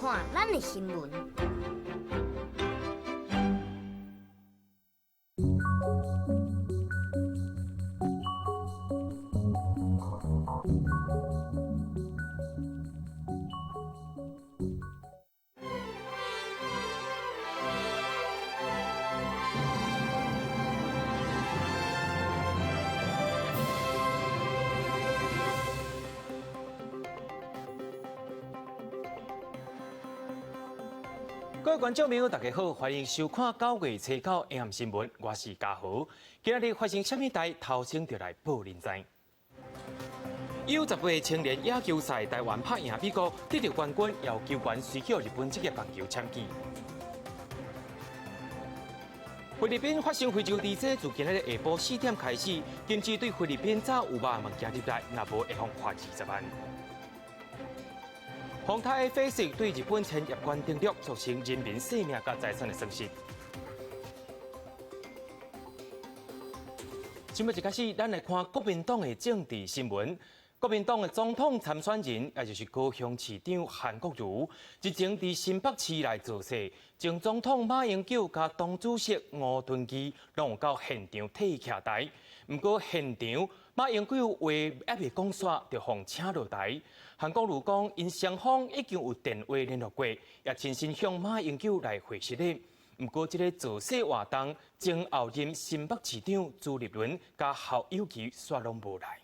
看咱的新聞。各位觀眾朋友，大家好，歡迎收看九月初九 AM 新聞，我是嘉豪。今仔日發生啥物代？頭先就來報恁知。U18青年野球賽，台灣拍贏美國，得到冠軍，由球員隨去日本職業棒球簽記。菲律賓發生非洲地災，自今仔日下晡4點開始，禁止對菲律賓炸有肉的物件入來，若無會予罰20萬。風台飛石對日本千葉縣登陸，造成人民生命佮財產的損失。新聞一開始，咱來看國民黨的政治新聞。國民黨的總統參選人，也就是高雄市長韓國瑜，日前佇新北市來造勢，前總統馬英九佮黨主席吳敦義攏有到現場替伊徛台。毋過現場馬英九話猶未講煞，就予請落台。韓國瑜講，𪜶雙方已經有電話聯絡過，也親身向馬英九來回釋的。毋過這個造勢活動，前後任新北市長朱立倫佮侯友宜煞攏無來。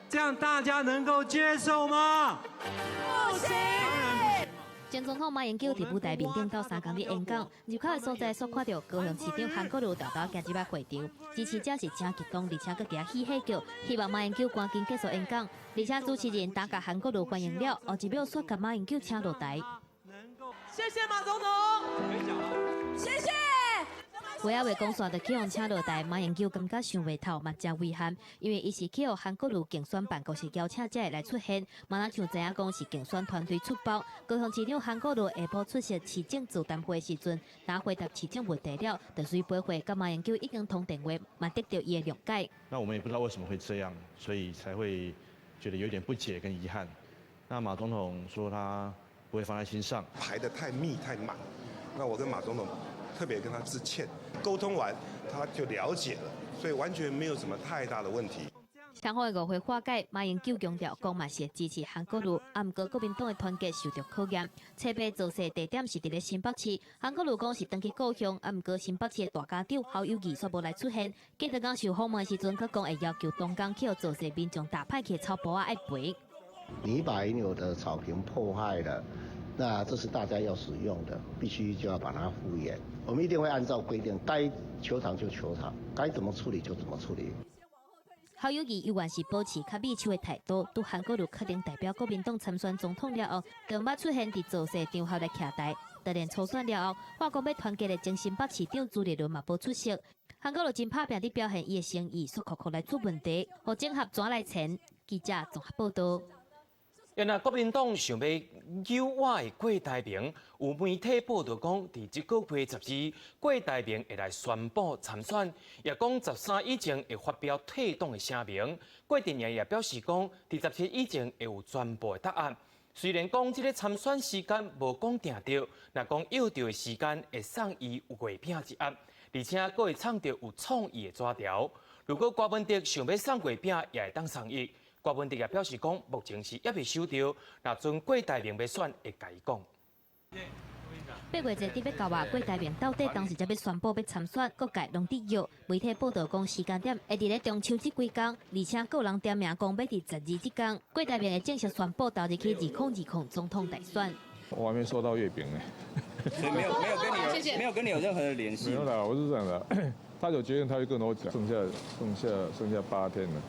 這樣大家能夠接受嗎？不行。前總統馬英九佇舞台面頂鬥相共咧演講，入口的所在煞看著高雄市長韓國瑜沓沓行入來會場，支持者是誠激動，而且閣共喜喜叫，希望馬英九趕緊結束演講。而且主持人打共韓國瑜歡迎了，後一秒煞共馬英九請落台。謝謝馬總統。謝謝。話猶未講煞，就去予請落台，馬英九感覺想袂透，嘛誠遺憾，因為伊是去予韓國瑜競選辦公室邀請才會來出現，嘛若像知影講是競選團隊出包。高雄市長韓國瑜下晡出席市政座談會時陣，當回答市政問題了，就隨回會佮馬英九已經通電話，嘛得著伊的諒解。那我們也不知道為什麼會這樣，所以才會覺得有點不解跟遺憾。那馬總統說他不會放在心上，排得太密太滿，那我跟馬總統特別跟他致歉，溝通完他就了解了，所以完全沒有什麼太大的問題。雙方的誤會化解，馬英九強調講嘛是會支持韓國瑜，啊，毋過國民黨的團結受著考驗。初八造勢地點是佇咧新北市，韓國瑜講是轉去故鄉，啊，毋過新北市的大家長侯友宜煞無來出現。記者講受訪問時陣，閣講會要求東港去予造勢民眾踏歹去的草埔仔愛賠。你把原有的草坪破壞了，那這是大家要使用的，必須就要把它復原。我們一定會按照規定，該球場就球場，該怎麼處理就怎麼處理。侯友宜猶原是保持較密手的態度，對韓國瑜確定代表國民黨參選總統了後，就毋捌出現佇造勢場合來徛台。當然初選了後，話講欲團結的前新北市長朱立倫嘛無出席。韓國瑜真拍拼佇表現伊的誠意，煞酷酷來出問題，予整合怎來纏？記者綜合報道。原來國民黨想欲扭倚的郭台銘，有媒體報道講，佇這個月12，郭台銘會來宣布參選，也講13以前會發表退黨的聲明。郭陣營也表示講，佇17以前會有全部的答案。雖然講這个參選時間無講定著，若講約著的時間會送伊月餅一盒，而且閣會藏著有創意的紙條。如果郭文德想欲送月餅，也會當送伊。郭文德也表示講，目前是猶未收著，若陣郭台銘欲選，會共伊講。 8月坐佇欲到啊，郭台銘到底當時才欲宣布欲參選，各界攏佇約。媒體報道講時間點會佇咧中秋這幾工，而且閣有人點名講欲佇12這工，郭台銘會正式宣布投入去2020總統大選。我還沒收到月餅呢，所以沒有沒有跟你有沒有跟你有任何的聯繫。沒有啦，我是這樣的，他有決定，他會跟我講，剩下8天了。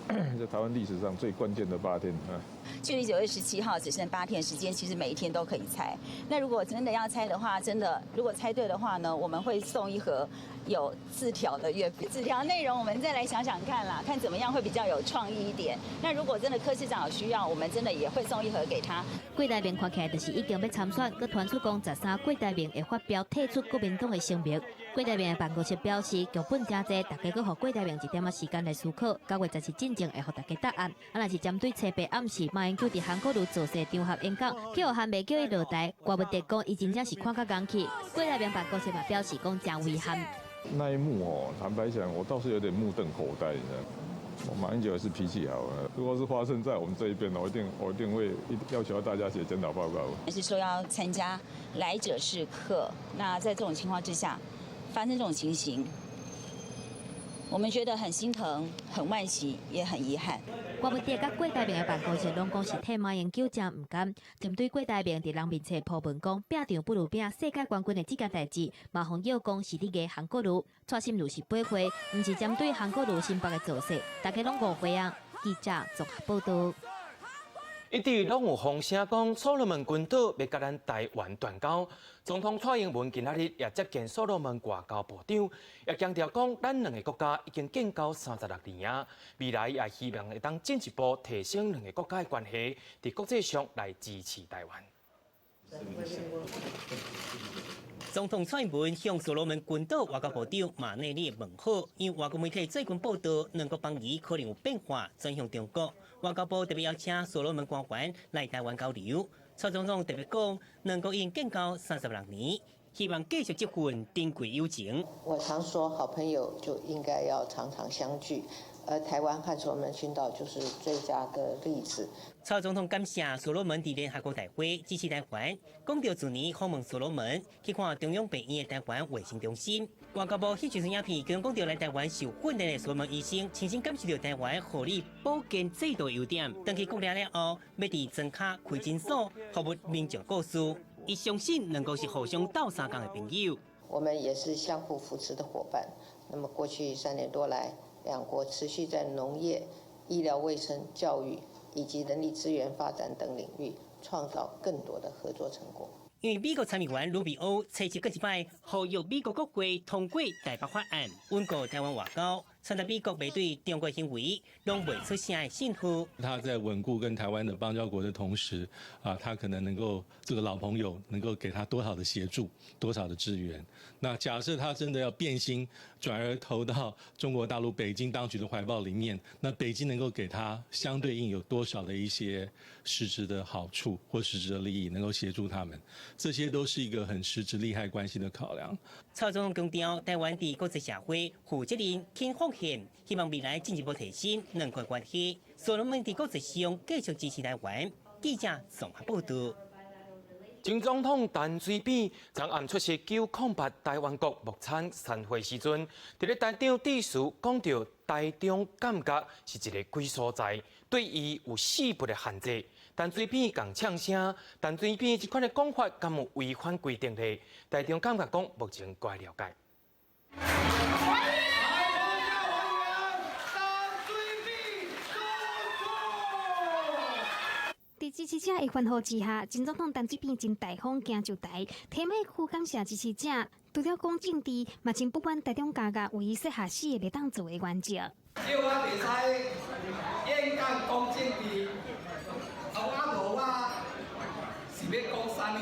在台灣歷史上最關鍵的8天啊！距離9月17號只剩8天時間，其實每一天都可以猜。那如果真的要猜的話，真的如果猜對的話呢，我們會送一盒有字條的月餅。字條內容我們再來想想看啦，看怎麼樣會比較有創意一點。那如果真的柯市長有需要，我們真的也會送一盒給他。郭台銘看起來就是已經欲參選，閣傳出講13郭台銘會發表退出國民黨的聲明。郭台銘的辦公室表示，劇本誠濟，大家閣予郭台銘一點仔時間來思考。9月14進前會予大家答案。啊，若是針對初八暗時馬英九佇韓國瑜造勢場合演講，去予韓袂叫伊落台，郭文哲講伊真正是看甲戇去。郭台銘辦公室嘛表示講誠遺憾。那一幕哦，坦白講，我倒是有點目瞪口呆，你知道。我馬英九也是脾氣好，如果是發生在我們這一邊，我一定會要求大家寫檢討報告。是說要參加來者是客，那在這種情況之下，發生這種情形，我們覺得很心疼、很惋惜，也很遺憾。郭文哲佮郭台銘的辦公室攏講是替馬英九誠毋甘，針對郭台銘佇人面冊鋪文講拚場不如拚世界冠軍的這件代誌，嘛予人講是咧壓韓國瑜，蔡心如是背會，毋是針對韓國瑜新北的造勢，大家攏誤會啊！記者綜合報導。一直攏有風聲講，所羅門群島欲佮咱台灣斷交。總統蔡英文今仔日也接見所羅門外交部長，也強調講，咱兩个國家已經建交36年啊，未來也希望會當進一步提升兩个國家的關係，佇國際上來支持台灣。總統蔡英文向所羅門群島外交部長馬內利問好，因為外國媒體最近報道，兩國邦誼可能有變化，轉向中國。外交部特別邀請所羅門官員來台灣交流。蔡總統特別講，兩國已經建交36年，希望繼續這份珍貴友情。我常說，好朋友就應該要常常相聚，而台灣和所羅門群島就是最佳的例子。蔡總統感謝所羅門佇聯合國大會支持台灣，講著去年訪問所羅門去看中央病院的台灣衛生中心。外交部彼陣影片，講著來台灣受訓練的所羅門醫生，親身感受著台灣護理保健制度優點。轉去國內了後，欲佇莊跤開診所，服務民眾故事。伊相信兩國是互相鬥相共的朋友。我們也是相互扶持的夥伴。那麼過去3年多來，兩國持續在農業、醫療衛生、教育以及人力資源發展等領域創造更多的合作成果。因為美國參議員魯比歐初七閣一擺呼籲美國國會通過台北法案，穩固台灣外交，傳達美國袂對中國行為攏袂出聲的信號。他在穩固跟台灣的邦交國的同時，啊，他可能能夠這個老朋友能夠給他多少的協助，多少的支援。那假設他真的要變心，轉而投到中國大陸北京當局的懷抱裡面，那北京能夠給他相對應有多少的一些實質的好處或實質的利益，能夠協助他們？這些都是一個很實質利害關係的考量。蔡總統強調，台灣佇國際社會負責任、肯奉獻，希望未來進一步提升兩國關係。所羅門佇國際上繼續支持台灣。記者綜合報導。前總統陳水扁昨暗出席908台灣國牧餐餐會時陣，佇咧台頂致辭講著臺中感覺是一个鬼所在，對伊有四不的限制。陳水扁共嗆聲，陳水扁這款的講法敢有違反規定咧？臺中感覺講目前閣愛了解。歡迎陳水扁總統。佇支持者的歡呼之下，前總統陳水扁真大方行上台，提麥克感謝支持者。除了講政治，嘛真不滿臺中加價為伊設下四个袂當做的原則。叫我袂使演講講政治，啊我無我是欲講啥物？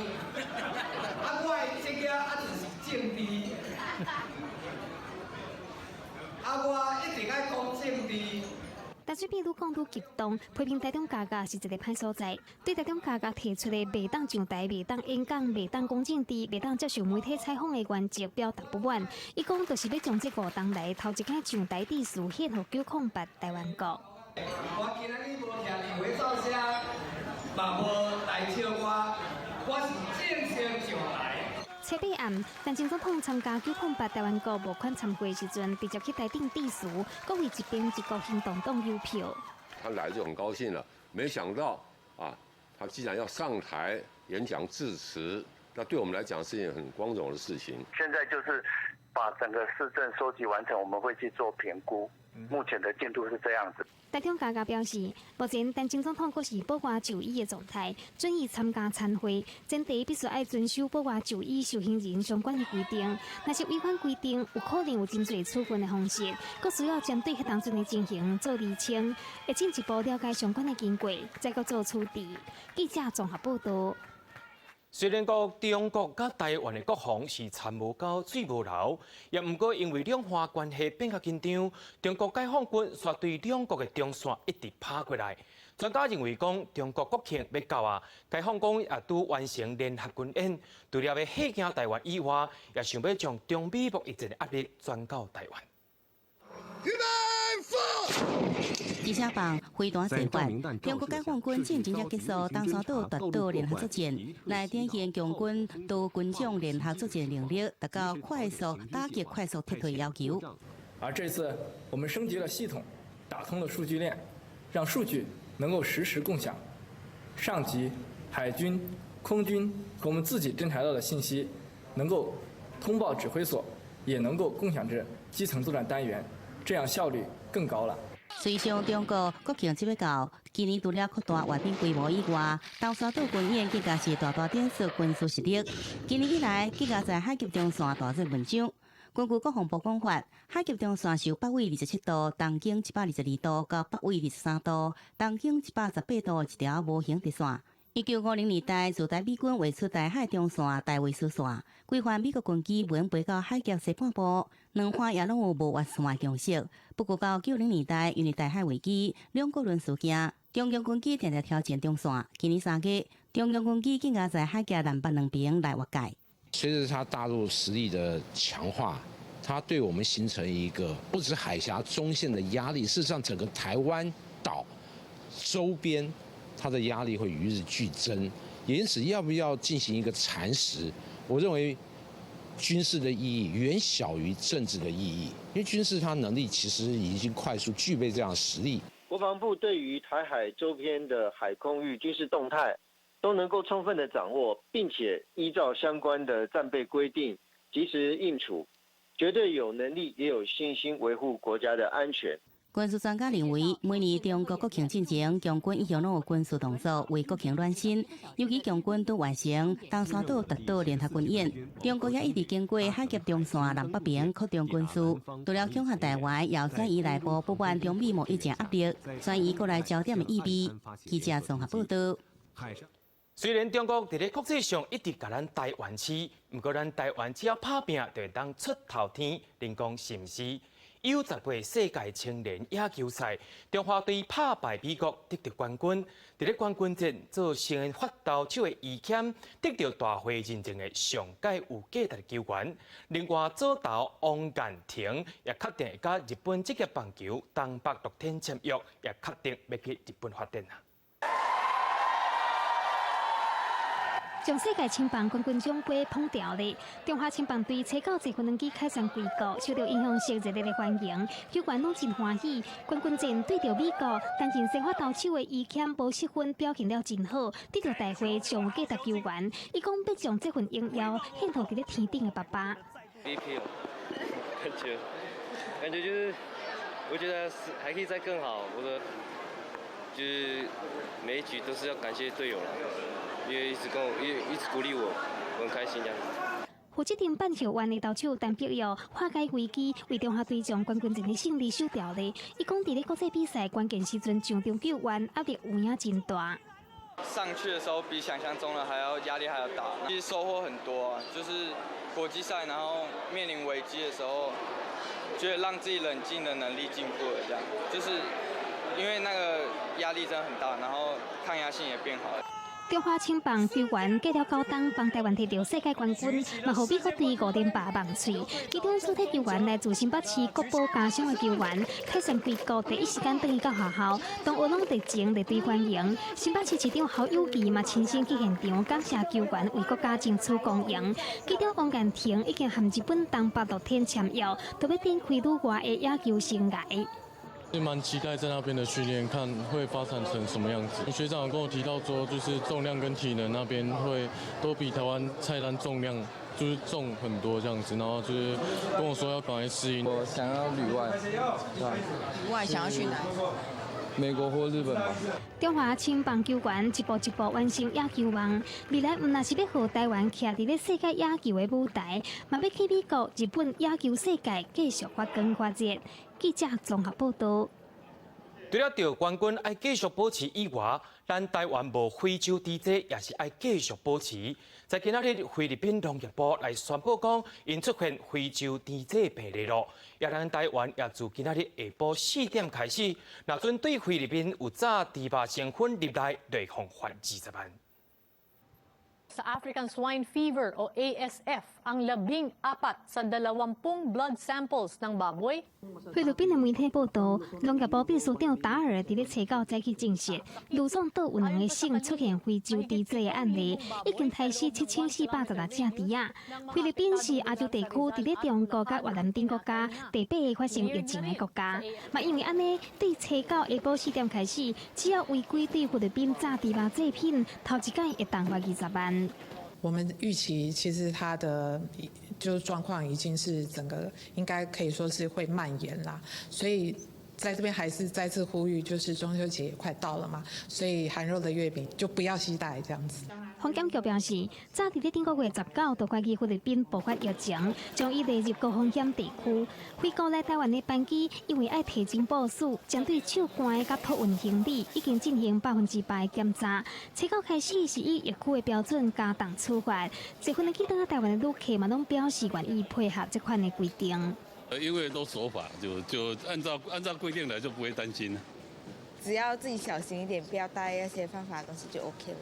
啊我的職業啊就是政治，啊我一定愛講政治。陳水扁愈講愈激動，批評臺中加價是一个歹所在，對臺中加價提出的袂當上台、袂當演講、袂當講政治、袂當接受媒體採訪的原則表達不滿。伊講就是欲將這五冬來頭一擺上台致辭獻予908台灣國。我今仔日無聽電話噪聲，嘛無來笑我，我是正式上台。初八暗，陳前總統參加908台灣國募款餐會時陣，直接去台頂致辭，閣為一邊一國行動黨誘票。他來就很高興了，沒想到啊，他既然要上台演講致辭，那對我們來講是一件很光榮的事情。現在就是把整個市政收集完成，我們會去做評估。目前的進度是這樣子。臺中加價表示，目前陳前總統閣是保外就醫的狀態，准伊參加餐會，前提必須愛遵守保外就醫受刑人相關的規定。若是違反規定，有可能有真濟處分的方式，閣需要針對彼當陣的情形做釐清，會進一步了解相關的經過，再閣做處置。記者綜合報導。雖然講中國佮台灣的國防是田無溝水無流，也毋過因為兩岸關係變較緊張，中國解放軍煞對兩國的中線一直拍過來。專家認為講，中國國慶欲到啊，解放軍也拄完成聯合軍演，除了欲嚇驚台灣以外，也想欲將中美貿易戰的壓力轉到台灣。預備，發！機車棒飛彈齊發，中國解放軍進前才結束東沙島奪島聯合作戰，來展現共軍多軍種聯合作戰能力，達到快速打擊、快速撤退要求。而這次我們升級了系統，打通了數據鏈，讓數據能夠實時共享。上級、海軍、空軍和我們自己偵查到的信息，能夠通報指揮所，也能夠共享至基層作戰單元，這樣效率更高了。隨著中國國慶節欲到，今年除了擴大閱兵規模以外，東沙島軍演更加是大大展示軍事實力。今年以來，更加在海峽中線大做文章。根據國防部講法，海峽中線受北緯27度、東經122度到北緯23度、東經118度一條無形直線。1950年代，自台美軍畫出台海中線大衛斯線，規範美國軍機袂用飛到海峽西半部，兩岸也攏有無越線的共識。不過到90年代，因為台海危機、兩國論事件，中共軍機定定挑戰中線。今年3月，中共軍機更加在海峽南北兩邊來越界。隨著它大陸實力的強化，它對我們形成一個不止海峽中線的壓力，事實上整個台灣島周邊，它的壓力會與日俱增。因此，要不要進行一個蠶食？我認為軍事的意義遠小於政治的意義，因為軍事它能力其實已經快速具備這樣實力。國防部對於台海周邊的海空域軍事動態都能夠充分的掌握，並且依照相關的戰備規定及時應處，絕對有能力也有信心維護國家的安全。軍事專家認為，每年中國國慶進前，共軍一向攏有軍事動作為國慶暖身，尤其共軍拄完成東沙島奪島聯合軍演，中國也一直經過海峽中線南北邊擴張軍事，除了恐嚇台灣，也轉移內部不滿中美貿易戰壓力，轉移國內焦點的意味。記者綜合報道。雖然中國佇咧國際上一直共咱台灣飼，毋過咱台灣只要拍拚，就會當出頭天，恁講是毋是？U18世界青年野球賽，中華隊拍敗美國，得到冠軍。佇咧冠軍戰做先發投手的余謙，得到大會認證的上蓋有價值的球員。另外，左投王建廷也確定會佮日本職業棒球東北樂天簽約，也確定欲去日本發展啊。將世界青棒冠軍獎盃捧掉咧，中華青棒隊初九坐飛機凱旋歸國，受到英雄式熱烈的歡迎，球員攏真歡喜。冠軍戰對著美國，擔任先發投手的余謙無失分，表現了真好，得到大會上有價值球員。伊講欲將這份榮耀獻予佇咧天頂的爸爸。 MVP 感覺就是，我覺得是還可以再更好。我的就是每一局都是要感謝隊友啦。因為一直跟我一直鼓勵我，我很開心這樣子。負責任辦球員的投手陳碧耀化解危機，為中華隊將冠軍戰的勝利守牢咧。伊講佇咧國際比賽關鍵時陣上場救援，壓力有影真大。上去的時候比想象中的還要壓力還要大，其實收穫很多啊，就是國際賽，然後面臨危機的時候，覺得讓自己冷靜的能力進步了，這樣，就是因為那個壓力真的很大，然後抗壓性也變好了。中華青棒球員過了九冬幫台灣摕著世界冠軍，嘛予美國隊5連敗放喙。其中主體球員來自新北市國寶家鄉的球員，凱旋歸國第一時間轉去到學校，同學攏熱情熱烈歡迎。新北市市長侯友宜嘛親身去現場感謝球員為國家爭取光榮。其中王建廷已經和日本東北樂天簽約，都欲展開旅外的野球生涯。也蠻期待在那邊的訓練，看會發展成什麼樣子。學長跟我提到說，就是重量跟體能那邊會都比台灣菜單重量就是重很多這樣子，然後就是跟我說要趕快適應。我想要旅外，對吧？旅外想要去哪？美國或日本吧。中華青棒球員一步一步完成野球夢，未來毋但是欲予台灣徛佇咧世界野球的舞台，嘛欲去美國、日本野球世界繼續發光發熱。記者綜合報道。除了著冠軍愛繼續保持以外，咱台灣無非洲豬災也是愛繼續保持。在今仔日，菲律賓農業部來宣布講，𪜶出現非洲豬災病例囉。也咱台灣也自今仔日下晡4點開始，若準對菲律賓有炸豬肉成分入來，就會予罰20萬。 Sa African Swine Fever o ASF ang 14 sa 20 blood samples ng baboy. 菲律賓的媒體報道，農業部秘書長達爾佇咧初九早起證實，呂宋島有兩個省出現非洲豬災的案例，已經刣死7416隻豬仔。菲律賓是亞洲地區佇咧中國佮越南等國家第八个發生疫情的國家。嘛因為按呢，對初九下晡4點開始，只要違規對菲律賓炸豬肉製品，頭一擺會當罰20萬。我們預期其實它的就是狀況已經是整個應該可以說是會蔓延啦，所以在這邊還是再次呼籲，就是中秋節也快到了嘛，所以含肉的月餅就不要攜帶這樣子。防檢局表示，早佇咧頂個月19就懷疑菲律賓爆發疫情，將伊列入高風險地區。飛過來台灣的班機，因為愛提前部署，針對手攜佮托運行李已經進行100%的檢查。初九開始是以疫區的標準加重處罰。坐飛機轉來台灣的旅客嘛，攏表示願意配合這款的規定。因為都守法，就按照規定來，就不會擔心。只要自己小心一點，不要帶一些犯法的東西就 OK 了。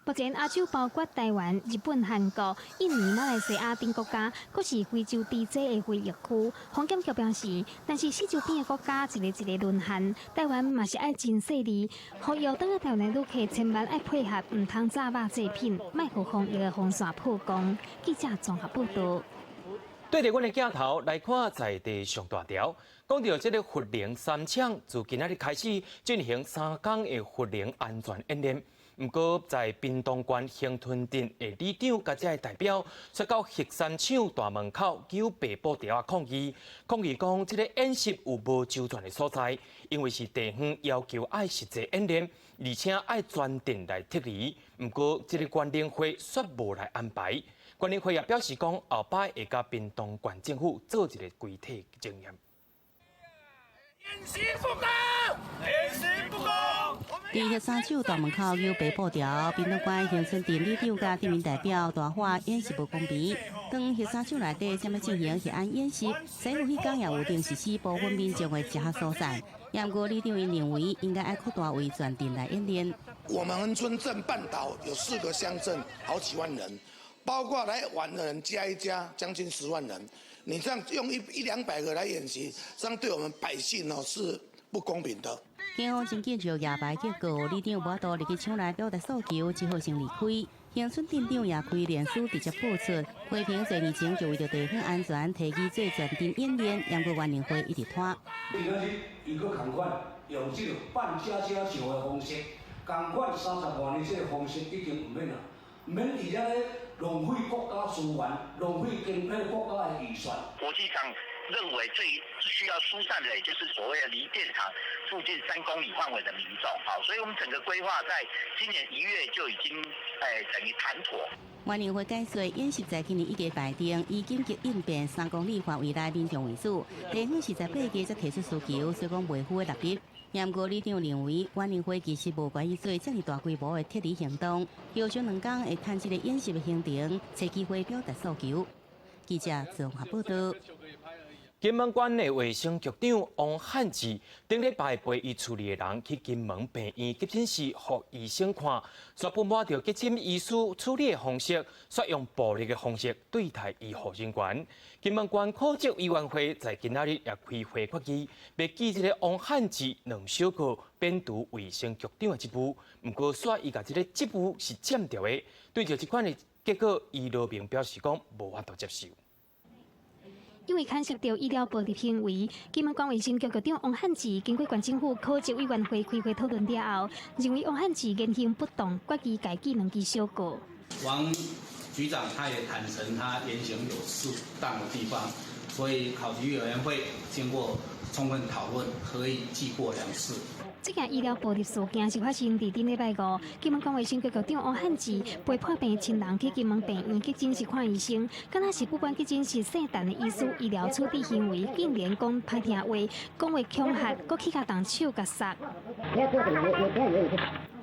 目前亞洲包括台灣、日本、韓國、印尼、馬來西亞等國家，閣是非洲豬災的非疫區。防檢局表示，但是四周邊的國家一個一個淪陷，台灣嘛是愛真細膩，呼籲轉來台灣的旅客千萬愛配合，毋通炸肉製品，莫予防疫的風險曝光。記者綜合報道。對著阮的鏡頭來看，在地上大條，講著這个雲林三廠自今仔日開始進行3工的雲林安全演練。毋過，在屏東縣恆春鎮的里長佮遮的代表，煞到核三廠大門口搝白布條仔抗議，抗議講這个演習有無周全的所在，因為是地方要求愛實際演練，而且愛全鎮來撤離。毋過，這个縣聯會煞無來安排。縣聯會也表示講，後擺會佮屏東縣政府做一个規體檢驗。演習不公，演習不公。佇核三廠大門口搝白布條，屏東縣恆春鎮里長佮鎮民代表大喊演習無公平。當核三廠內底正欲進行核安演習，政府彼工也有定實施部分民眾的集合疏散。毋過里長𪜶認為應該愛擴大為全鎮來演練。我們恆春鎮半島有四個鄉鎮，好幾萬人，包括來玩的人加一加，將近10萬人。你這樣用一兩百個來演習，這樣對我們百姓哦是不公平的。警方真緊就舉牌警告，里長無法度入去廠內表達訴求，只好先離開。恆春鎮長也開臉書直接報出，批評濟年前就為著地方安全提議做全鎮演練，毋過縣聯會一直拖。今仔日伊閣仝款用這個扮家家酒的方式，仝款30萬的這个方式已經毋免啦，毋免佇遐咧浪費國家資源，浪費經費國家的預算。國際上認為最需要疏散的，也就是所謂的離電廠附近3公里範圍的民眾。好，所以我們整個規劃在今年1月就已經等於談妥。縣聯會解說，演習在今年一月排定，以緊急應變3公里範圍內民眾為主，地方是在8月才提出需求，所以講袂符合納入。毋過里長認為，縣聯會其實無願意做遮爾大規模的撤離行動，休上兩工會趁這个演習的行程，揣機會表達訴求。記者綜合報道。金門縣的衛生局長王漢志頂禮拜陪伊厝裡的人去金門病院急診室予醫生看，煞不滿著急診醫師處理的方式，煞用暴力的方式對待醫護人員。金門縣考績委員會在今仔日也開會決議，欲記這个王漢志兩小個免除衛生局長的職務。毋過，煞伊共這个職務是佔著的，對著這款的結果，伊羅明表示講無法度接受。因為牽涉著醫療暴力行為，金門縣衛生局局長王漢志經過縣政府考績委員會開會討論了後，認為王漢志言行不當，決議共記兩支小過。王局長他也坦承他言行有失當的地方，所以考級委員會經過充分討論，可以記過兩次。這件醫療暴力事件是發生佇頂禮拜五，金門縣衛生局局長王漢志陪破病親人去金門病院急診室看醫生，敢若是不管急診室姓陳的醫師醫療處置行為，竟然講歹聽話，講話恐嚇，閣去共動手共殺。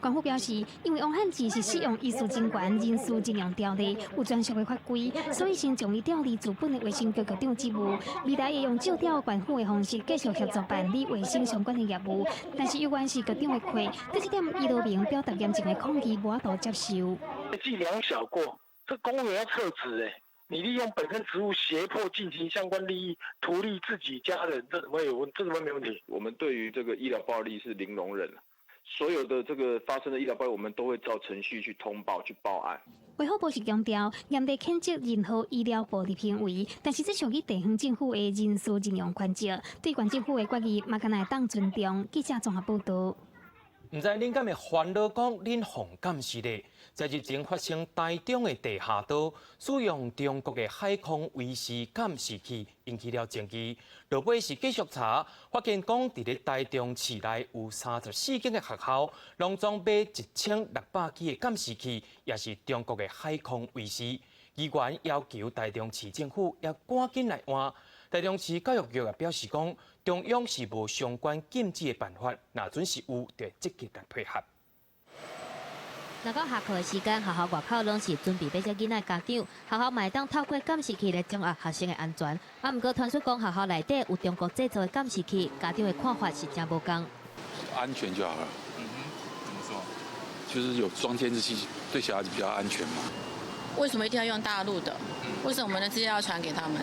縣府表示，因為王漢志是適用醫事人員人事任用條例，有專屬的法規，所以先將伊調離自本的衛生局局長職務。未來會用借調縣府的方式繼續協助辦理衛生相關的業務。但是猶原是局長的缺，對這點伊羅明表達嚴正的抗議，無法度接受。記兩小過，這公務員要撤職欸！你利用本身職務脅迫進行相關利益，圖利自己家人，這怎麼有問？這怎麼沒問題？我們對於這個醫療暴力是零容忍。所有的這個發生的醫療暴力，我們都會照程序去通報、去報案。衛福部是強調，嚴厲譴責任何醫療暴力行為，但是這屬於地方政府的人事任用權責，對縣政府的決議嘛，敢若會當尊重。記者綜合報導。毋知恁敢會煩惱講恁予監視咧？在日前發生台中的地下道使用中國的海空衛視監視器，引起了爭議。落尾是繼續查，發現講佇咧台中市內有34間的學校，攏總買1600支的監視器，也是中國的海空衛視。議員要求台中市政府也趕緊來換。台中市教育局也表示講，中央是無相關禁止的辦法，若準是有，就積極來配合。若到下課的時間，學校外口攏是準備欲接囡仔家長，學校嘛會當透過監視器來掌握學生的安全。啊，毋過傳出講學校內底有中國製造的監視器，家長的看法是誠無仝。安全就好了。嗯哼，怎麼說？就是有裝監視器，對小孩子比較安全嘛。為什麼一定要用大陸的？為什麼我們的資料要傳給他們？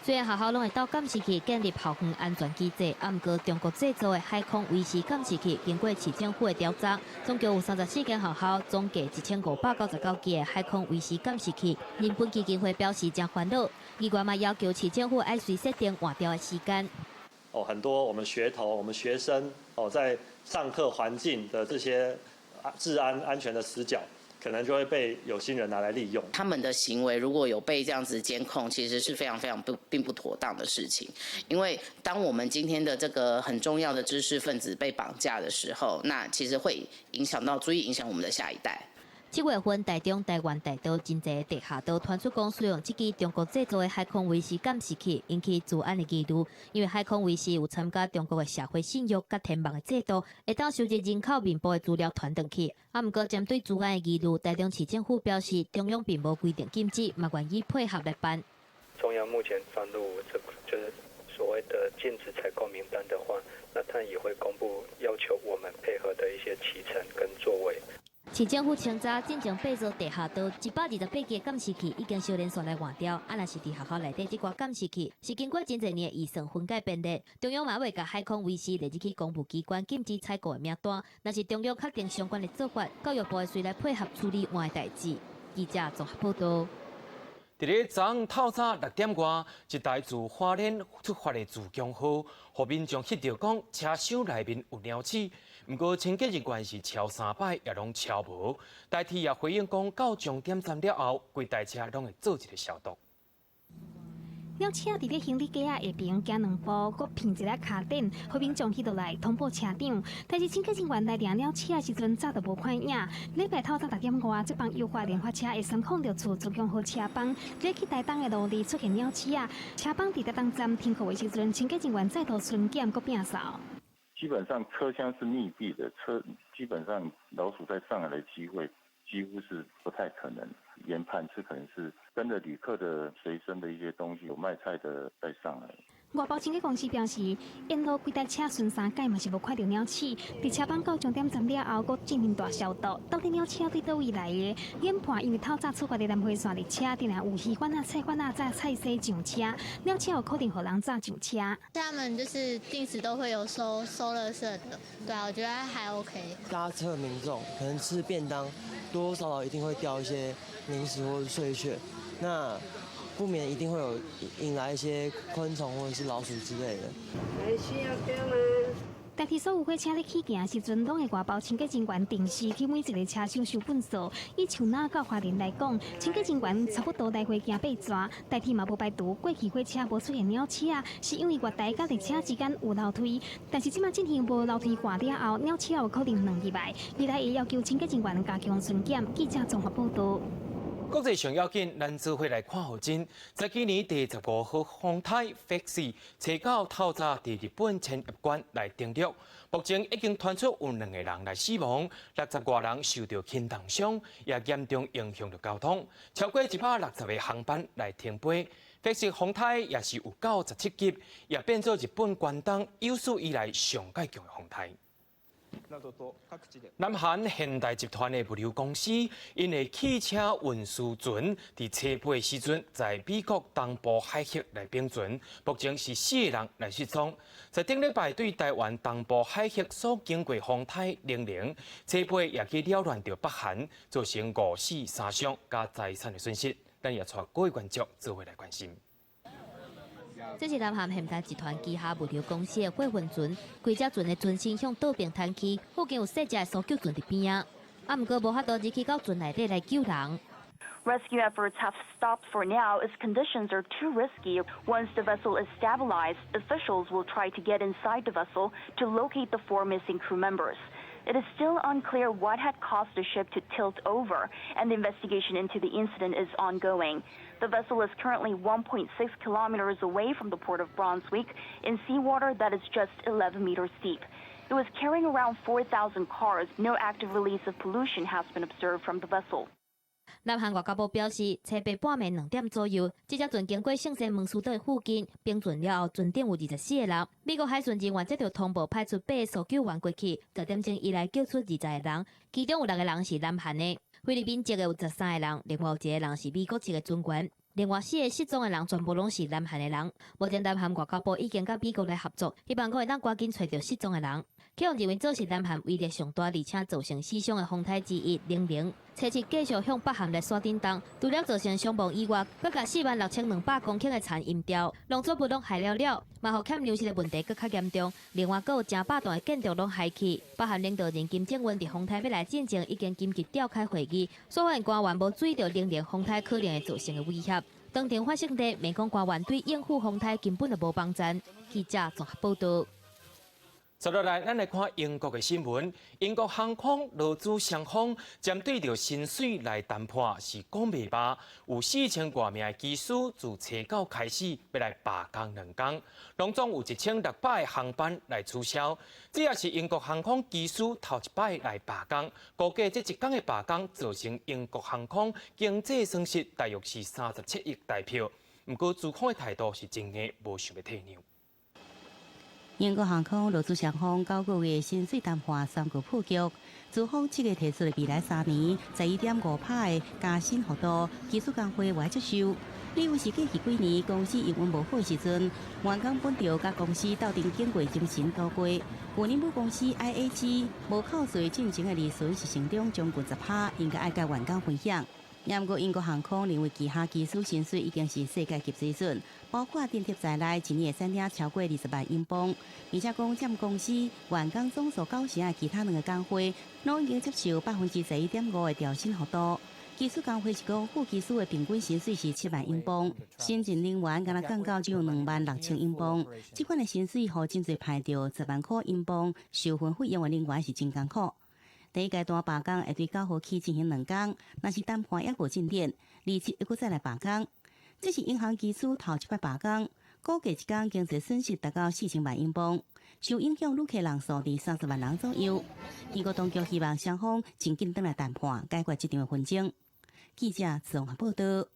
雖然學校攏會透過監視器建立校園安全機制，啊，毋過中國製造的海空衛視監視器，經過市政府的調查，總共有34間學校，總計1599支的海空衛視監視器。人本基金會表示誠煩惱，議員嘛要求市政府愛隨設定換掉的時間。哦，很多我們學童、我們學生哦，在上課環境的這些治安安全的死角，可能就會被有心人拿來利用。他們的行為如果有被這樣子監控，其實是非常非常不並不妥當的事情。因為當我們今天的這個很重要的知識分子被綁架的時候，那其實會影響到，足以影響我們的下一代。7月份，台中、台灣大道真濟地下道傳出講使用這支中國製造的海空衛視監視器，引起資安的疑慮。因為海空衛視有參加中國的社會信用佮天網的制度，會當收集人口面部的資料傳轉去。啊，毋過針對資安的疑慮，台中市政府表示，中央並無規定禁止，嘛願意配合來辦。中央目前放入這就是所謂的禁止採購名單的話，那他也會公布要求我們配合的一些期程跟作為。市政府清查進前爬座地下道128支監視器已經相連線來換掉，啊，若是佇學校內底這寡監視器是經過真濟年的預算分解編列，中央嘛未共海空衛視列入去公務機關禁止採購的名單，若是中央確定相關的做法，教育部會隨來配合處理換的代誌。記者綜合報導。佇咧昨昏透早6點外，一台自花蓮出發的自強號，予民眾翕著講車廂內面有貓鼠。毋過清潔人員是敲三擺，也攏敲無。台鐵也回應講，到終點站了後，規台車攏會做一個消毒。鳥鼠佇咧行李架仔下爿行兩步，閣鼻一下跤頂，予民眾翕落來通報車長。但是清潔人員來掠鳥鼠的時陣，早就無看影。禮拜透早6點外，這班優化聯發車的306處自強號車班，咧去台東的路裡出現鳥鼠仔，車班佇台東站停靠的時陣，清潔人員再度巡檢，閣摒掃。基本上車廂是密閉的，車基本上老鼠再上來的機會幾乎是不太可能。研判是可能是跟着旅客的隨身的一些東西，有賣菜的帶上來。外包清潔公司表示，沿路規台車巡三擺嘛是無看著鳥鼠。佇車班到終點站了後，閣進行大消毒。到底鳥鼠對佗位來的？研判因為透早出發的南迴線列車，定定有魚販仔、菜販仔載菜踅上車，鳥鼠有可能予人早上車。他們就是定時都會有收收垃圾的，對啊，我覺得還 OK。搭車民眾可能吃便當，多多少少一定會掉一些零食或者碎屑，那不免一定會有引來一些昆蟲或者是老鼠之類的。台台鐵所有火車咧起行時陣，攏會外包清潔人員定時去每一个車廂收糞掃。以樹林到花蓮來講，清潔人員差不多來回行八逝。台鐵嘛無排除過去火車無出現鳥鼠仔，是因為月台佮列車之間有樓梯。但是這馬進行無樓梯掛了後，鳥鼠仔有可能鑽入來。未來會要求清潔人員加強巡檢。記者綜合報導。國際上要緊，咱做伙來看予真。在今年第15號風颱福士，初九透早佇日本千葉縣來登陸，目前已經傳出有兩個人來死亡，六十外人受著輕重傷，也嚴重影響著交通，超過160個航班來停飛。福士風颱也是有到17級，也變做日本關東有史以來上蓋強的風颱。南韓現代集團的物流公司，𪜶的汽車運輸船佇初八時陣，在美國東部海域來翻船，目前是四個人來失蹤。在頂禮拜對台灣東部海域所經過風颱玲玲，初八也去擾亂著北韓，造成五死三傷佮財產的損失。咱也帶各位觀眾做伙來關心。這是南韓現代集團旗下物流公司的貨運船，規隻船的船身向倒邊彈去，附近有細隻的搜救船佇邊仔，啊，毋過無法度入去到船內底來救人。 Rescue efforts have stopped for now as conditions are too risky. Once the vessel is stabilized, officials will try to get inside the vessel to locate the four missing crew members. It is still unclear what had caused the ship to tilt over, and the investigation into the incident is ongoing. The vessel is currently 1.6 kilometers away from the port of Brunswick in seawater that is just 11 meters deep. It was carrying around 4,000 cars. No active release of pollution has been observed from the vessel. 南韓外交部表示，初八半暝2點左右，這隻船經過聖西門斯島附近，翻船了後，船頂有24個人。美國海巡人員接著通報，派出八个搜救員過去，10點鐘以來救出20個人，其中有六個人是南韓的，菲律賓籍的有13個人，另外有一個人是美國籍的船員。另外四個失蹤的人全部攏是南韓的人。目前南韓外交部已經佮美國來合作，希望講會當趕緊揣著失蹤的人。氣象認為這是南韓威力上大，而且造成死傷的風颱之一，玲玲。初七繼續向北韓來徙頂動，除了造成傷亡以外，閣共46,200公頃的田淹掉，農作物攏害了了，嘛予欠糧食的問題閣較嚴重。另外，閣有成百棟的建築攏害去。北韓領導人金正恩佇風颱欲來進前，已經緊急召開會議，所發現官員無注意著玲玲風颱可能會造成的威脅。當場發生地，美國官員對應付風颱根本就無幫贊。記者綜合報導。接落來，咱來看英國的新聞。英國航空勞資雙方針對著薪水來談判是講袂罷，有4000外名的機師自初九開始欲來罷工兩工，攏總有1600個航班來取消。這也是英國航空機師頭一擺來罷工，估計這一工的罷工造成英國航空經濟損失大約是37億台票。毋過資方的態度是真硬，無想欲退讓。英國航空勞資雙方9個月薪水談判宣告破局，資方7月提出的未來3年11.5%的加薪幅度，機師工會無愛接受。理由是過去幾年公司營運無好時陣，員工本著佮公司鬥陣經過精神度過。舊年母公司 IAG 無扣稅進前的利潤是成長將近10%，應該愛佮員工分享。毋過英國航空認為旗下機師薪水已經是世界級水準，包括津貼在內，一年會使領超過20萬英鎊，而且講佔公司員工總數9成的其他兩個工會，攏已經接受11.5%的調薪幅度。機師工會是講，副機師的平均薪水是7萬英鎊，新進人員敢若降到只有26,000英鎊。這款的薪水，予真濟排著10萬箍英鎊受訓費用的人員是真艱苦。第一階段罷工會對9號起進行兩工，若是談判猶無進展，27猶閣再來罷工。這是英航機師頭一擺罷工，估計一工經濟損失達到4000萬英鎊，受影響旅客人數佇30萬人左右。英國當局希望雙方盡緊轉來談判，解決這場的紛爭。記者綜合報導。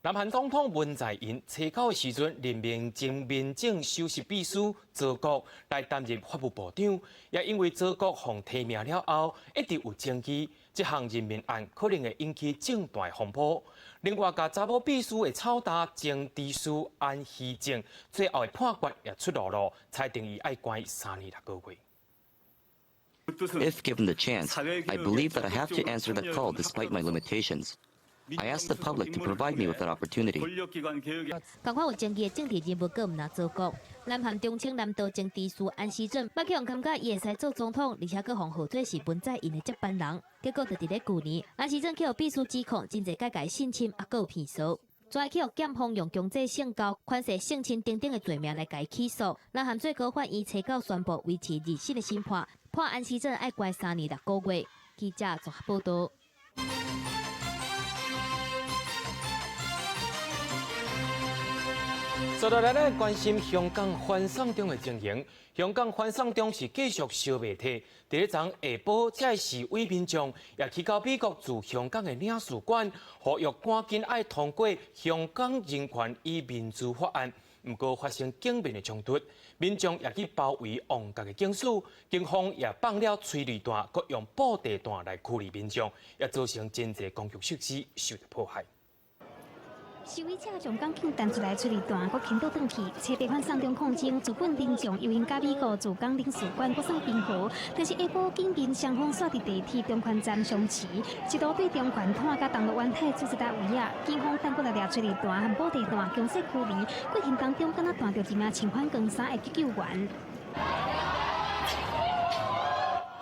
南韓總統文在寅初九的時陣任命前民政首席秘書澤國來擔任法務部長，也因為澤國予提名了後，一直有爭議，這項任命案可能會引起政壇風波。另外，共查某秘書的炒焦前知事安熙正，最後的判決也出爐囉，裁定伊愛關3年6個月。 If given the chance, I believe that I have to answer the call despite my limitations. I ask the public to provide me with that opportunity. 仝款有爭議的政治人物，閣毋若祖國。南韓忠清南道前知事安熙正，捌去予感覺伊會使做總統，而且閣予號做是文在寅的接班人。結果就佇咧舊年，安熙正去予秘書指控，真濟改改性侵，猶閣有騙數。再去予檢方用強制性交、權勢性侵等等的罪名來共伊起訴。南韓最高法院初九宣布維持二審的審判，判安熙正愛關3年6個月。記者綜合報道。接落來，咱關心香港反送中的情形。香港反送中是繼續燒袂退。佇咧昨下晡，這示威民眾也去到美國駐香港的領事館，呼籲趕緊愛通過《香港人權與民主法案》。毋過發生警民的衝突，民眾也去包圍旺角的警署，警方也放了催淚彈，閣用布袋彈來驅離民眾，也造成真濟公共設施受到破壞。示威者將港警彈出來催淚彈，閣傾倒轉去，齊白反送中抗爭，日本民眾遊行佮美國駐港領事館閣算平和，但是下晡警民雙方煞佇地鐵中環站相持，一度對中環湠佮銅鑼灣太子這搭位仔，警方彈過來掠催淚彈和布袋彈，強勢驅離，過程當中敢若彈著一名穿反光衫的急救員。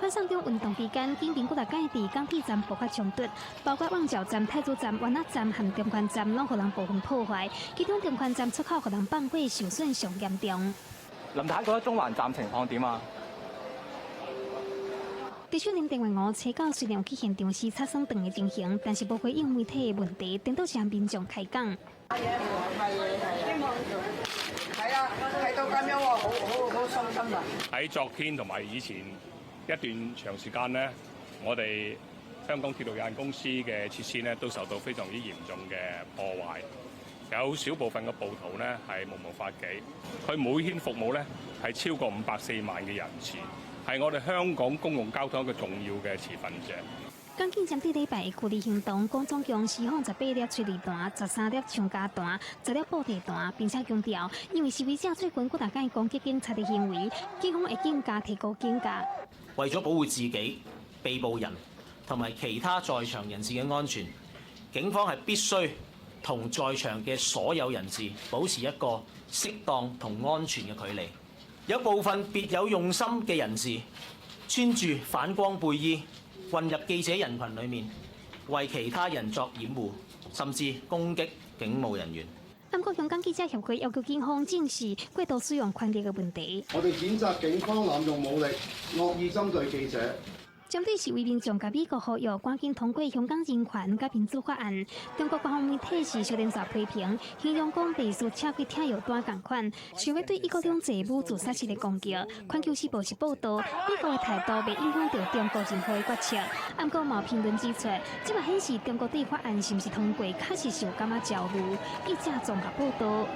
反送中運動期間，警民幾若擺佇港鐵站爆發衝突，包括旺角站、太子站、灣仔站和中環站，攏予人部分破壞。其中中環站出口予人放火，受損上嚴重。林太覺得中環站情況點啊？特首林鄭月娥初九雖然有去現場視察送腸的情形，但是無回應媒體的問題，顛倒是向民眾開講。係係啊，睇到咁樣喎，好好好傷心啊！喺昨天同埋以前一段長時間呢，我哋香港鐵路有限公司嘅設施呢都受到非常之嚴重嘅破壞，有少部分嘅暴徒呢係目無法紀，佢每天服務呢係超過504萬嘅人次，係我哋香港公共交通一個重要嘅持份者。港警針對禮拜的驅離行動，講總共施放18粒催淚彈、13粒橡膠彈、10粒布袋彈，並且強調，因為示威者最近幾若擺攻擊警察的行為，警方會更加提高警覺。為咗保護自己、被捕人同埋其他在場人士嘅安全，警方係必須同在場嘅所有人士保持一個適當同安全嘅距離。有部分別有用心嘅人士穿住反光背衣，混入記者人群裡面，為其他人作掩護，甚至攻擊警務人員。毋過香港記者協會要求警方正視過度使用權力的問題。我哋譴責警方濫用武力，惡意針對記者。針對示威民眾共美國呼籲趕緊通過香港人權佮民主法案，中國官方媒體是相連續批評，形容講類似赤血拆藥彈仝款，想欲對一國兩制武自殺式的攻擊。環球時報是報導，美國的態度袂影響著中國任何的決策。毋過嘛有評論指出，這嘛顯示中國對法案是毋是通過，確實是有感覺焦慮。記者綜合報導。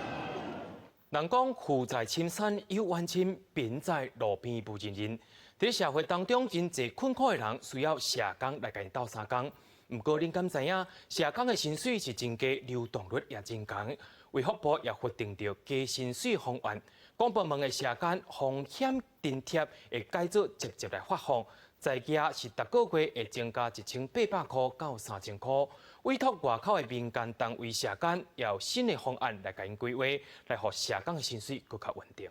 人講父在深山有遠親，貧在路邊無認人。佇社會當中，真濟困苦的人需要社工來共𪜶鬥相共。毋過，恁敢知影，社工的薪水是真低，流動率也真懸。衛福部也核定著加薪水方案，公部門的社工風險津貼會改做直接來發放，在家是逐個月會增加1800箍到3000箍。委託外口的民間單位社工，也有新的方案來共𪜶規劃，來予社工的薪水閣較穩定。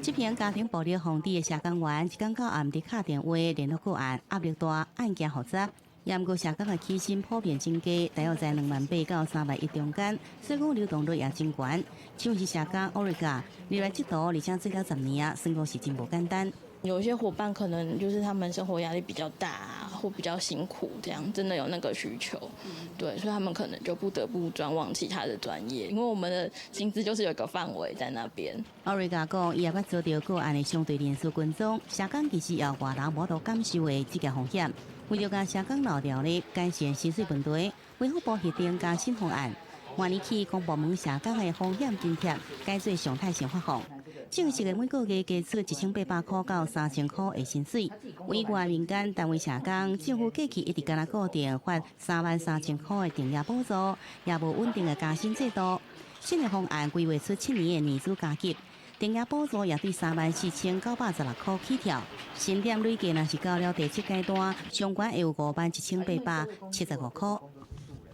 這名家庭暴力防治的社工員，一工到暗佇敲電話聯絡個案，壓力大，案件複雜。也毋過社工的起薪普遍真低，大約在2萬8到3萬1中間，所以講流動率也真懸。像是社工奧瑞加，入來這途，而且做了10年啊，算講是真無簡單。有些夥伴可能就是他們生活壓力比較大，或比較辛苦，這樣真的有那個需求，對，所以他們可能就不得不轉往其他的專業，因為我們的薪資就是有一個範圍在那邊。奧瑞加講，伊也捌遭著個案的相對人士跟蹤，社工其實也有外人無法度感受的職業風險。為著共社工留牢咧，改善薪水問題，衛福部核定加薪方案，明年起公部門社工的風險津貼改做常態性發放。正式的每個月加出1800箍到3000箍的薪水。委外民間單位社工，政府過去一直干焦固定發3萬3千箍的定額補助，也無穩定的加薪制度。新的方案規劃出7年的年資加級，定額補助也對34,916箍起跳。薪點累計若是到了第七階段，上懸會有51,875箍。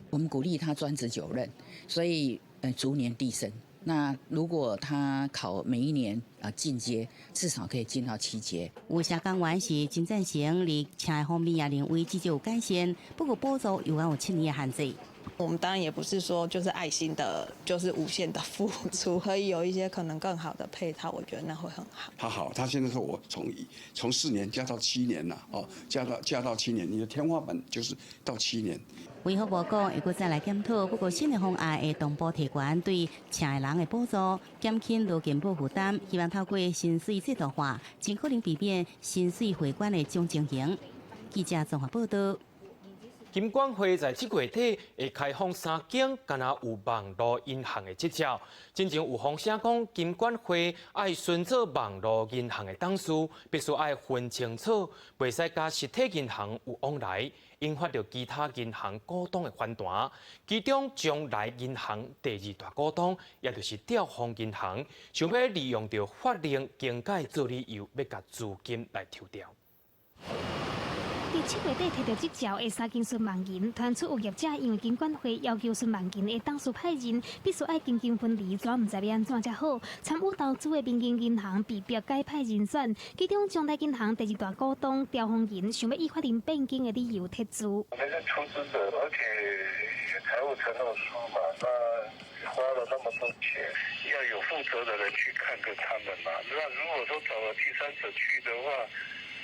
我們鼓勵他專職久任，所以逐年遞升。那如果他考每一年啊進階，至少可以進到七階。有社工員是真贊成，佇請方面也認為至少有改善，不過補助猶閣有7年的限制。我們當然也不是說就是愛心的，就是無限的付出，可以有一些可能更好的配套，我覺得那會很好。他好，他現在說我從4年加到七年啦，哦，加到七年，你的天花板就是到七年。衛福部講會閣再來檢討，不過新的方案會同步提懸對請的人的補助，減輕勞健保負擔，希望透過薪水制度化，盡可能避免薪水會館的這種情形。記者綜合報道。金管會在這月底會開放三間敢若有網路銀行的執照。進前有風聲講，金管會愛循做網路銀行的董事，必須愛分清楚，袂使佮實體銀行有往來，引發著其他銀行股東的反彈。其中，將來銀行第二大股東，也就是兆豐銀行，想欲利用著法令更改做理由，欲共資金來抽調。佇7月底提著執照的三間純網銀，傳出有業者因為金管會要求純網銀的董事派任必須愛金金分離，怎毋知欲按怎才好。參與投資的民營銀行被迫改派人選，其中將來銀行第二大股東兆豐銀想欲以法令變更的理由撤資。我們是出資者，而且財務承諾書嘛，那花了那麼多錢，要有負責的人去看著他們嘛。那如果說找了第三者去的話，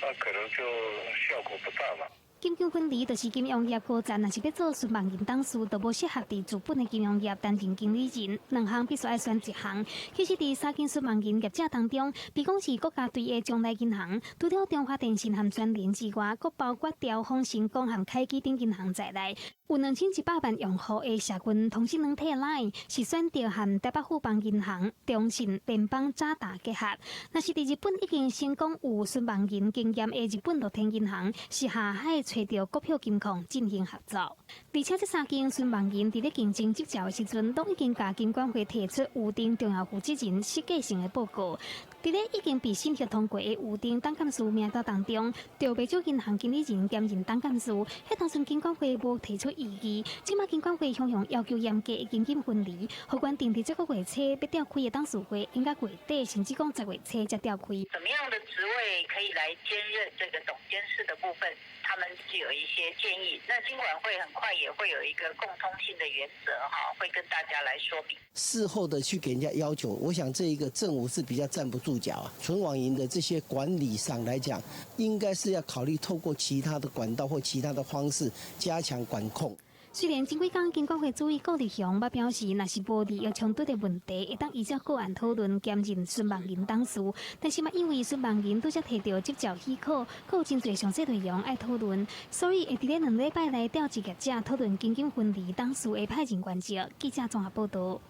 那可能就效果不大嘛。金金分離就是金融業高層，若是欲做純網銀董事，就無適合佇資本的金融業擔任經理人。兩項必須愛選一項。其實，佇三間純網銀業者當中，比講是國家隊的將來銀行，除了中華電信和全聯之外，閣包括兆豐、成功和凱基等銀行在內，有2100萬用戶的社群通訊軟體 Line 是選擇和台北富邦銀行、中信、聯邦、渣打結合。若是佇日本已經成功有純網銀經驗的日本樂天銀行，是下海揣著國票金控進行合作。而且這三間純網銀佇咧競爭執照的時陣，攏已經共金管會提出預定重要負責人設計性的報告。佇咧已經被審核通過的預定董監事名單當中，著袂少銀行經理人兼任董監事，彼當陣金管會無提出異議。這馬金管會雄雄要求嚴格的金金分離，予原定佇這個月初欲召開的董事會，應該月底甚至講10月初才召開。怎麼樣的職位可以來兼任這個董監事的部分，他們是有一些建議。那金管會很快也會有一個共通性的原則，哈，會跟大家來說明。事後的去給人家要求，我想這一個政府是比較站不住腳啊。純網銀的這些管理上來講，應該是要考慮透過其他的管道或其他的方式加強管控。雖然前幾工金管會主委顧立雄捌表示，若是無利益衝突的問題，會當依照個案討論兼任純網銀董事，但是嘛，因為純網銀拄才提著執照許可，閣有真濟詳細內容愛討論，所以會佇咧2禮拜內調集業者討論金金分離董事的派任原則。記者綜合報導。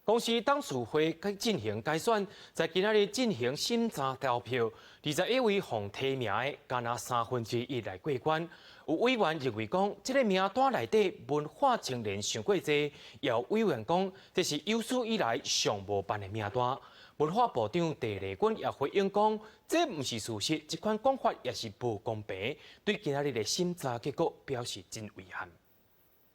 公司董事會進行改選，在今仔日進行審查投票，21位予提名的，敢若1/3來過關。有委員認為講，這個名單內底文化青年傷過濟，也有委員講，這是有史以來上無辦的名單。文化部長鄭麗君也回應講，這毋是事實，這款講法也是無公平，對今仔日的審查結果表示真遺憾。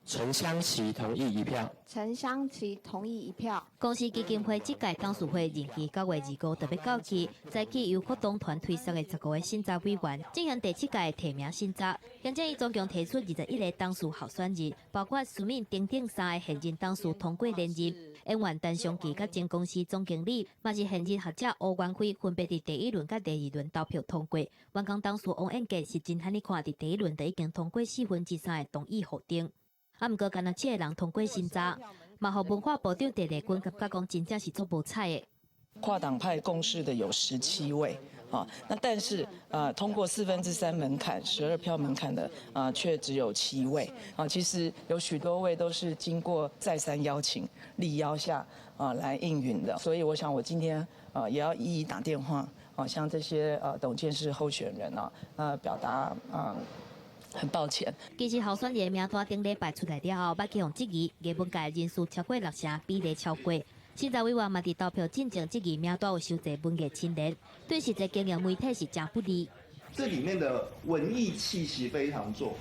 陳香琪同意一票。陳香琪同意一票。公司基金會這屆董事會任期9月25就欲到期，早起由股東團推選的15個審查委員進行第七屆提名審查。行政院總共提出21個董事候選人，包括蘇敏、丁丁三個現任董事通過連任。演員陳松琪佮前公司總經理，嘛是現任學者吳元輝，分別佇第一輪佮第二輪投票通過。員工董事王彦杰是真罕你看，佇第一輪就已經通過3/4的同意予定。啊，毋過干焦七个人通過審查，嘛予文化部長鄭麗君感覺講真正是足無彩的。跨黨派共識的有17位啊，那但是通過3/4門檻12票門檻的啊，卻只有七位啊。其實有許多位都是經過再三邀請、力邀下啊來應允的，所以我想我今天啊也要一一打電話啊，向這些董監事候選人啊，表達啊。很抱歉。其實候選人名單頂禮拜出來了後，捌去予質疑，藝文界人數超過六成，比例超過。審查委員嘛佇投票進前質疑名單有傷濟文藝青年，對實際經營媒體是誠不利。這裡面的文藝氣息非常重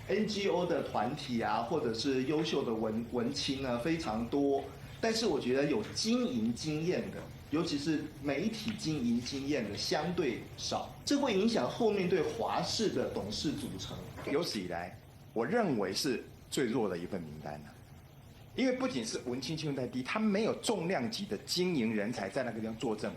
，NGO 的團體啊，或者是優秀的文青呢非常多。但是我覺得有經營經驗的，尤其是媒體經營經驗的相對少，這會影響後面對華視的董事組成。有史以來，我認為是最弱的一份名單了，因為不僅是文青氣氛太低，他沒有重量級的經營人才在那個地方坐鎮。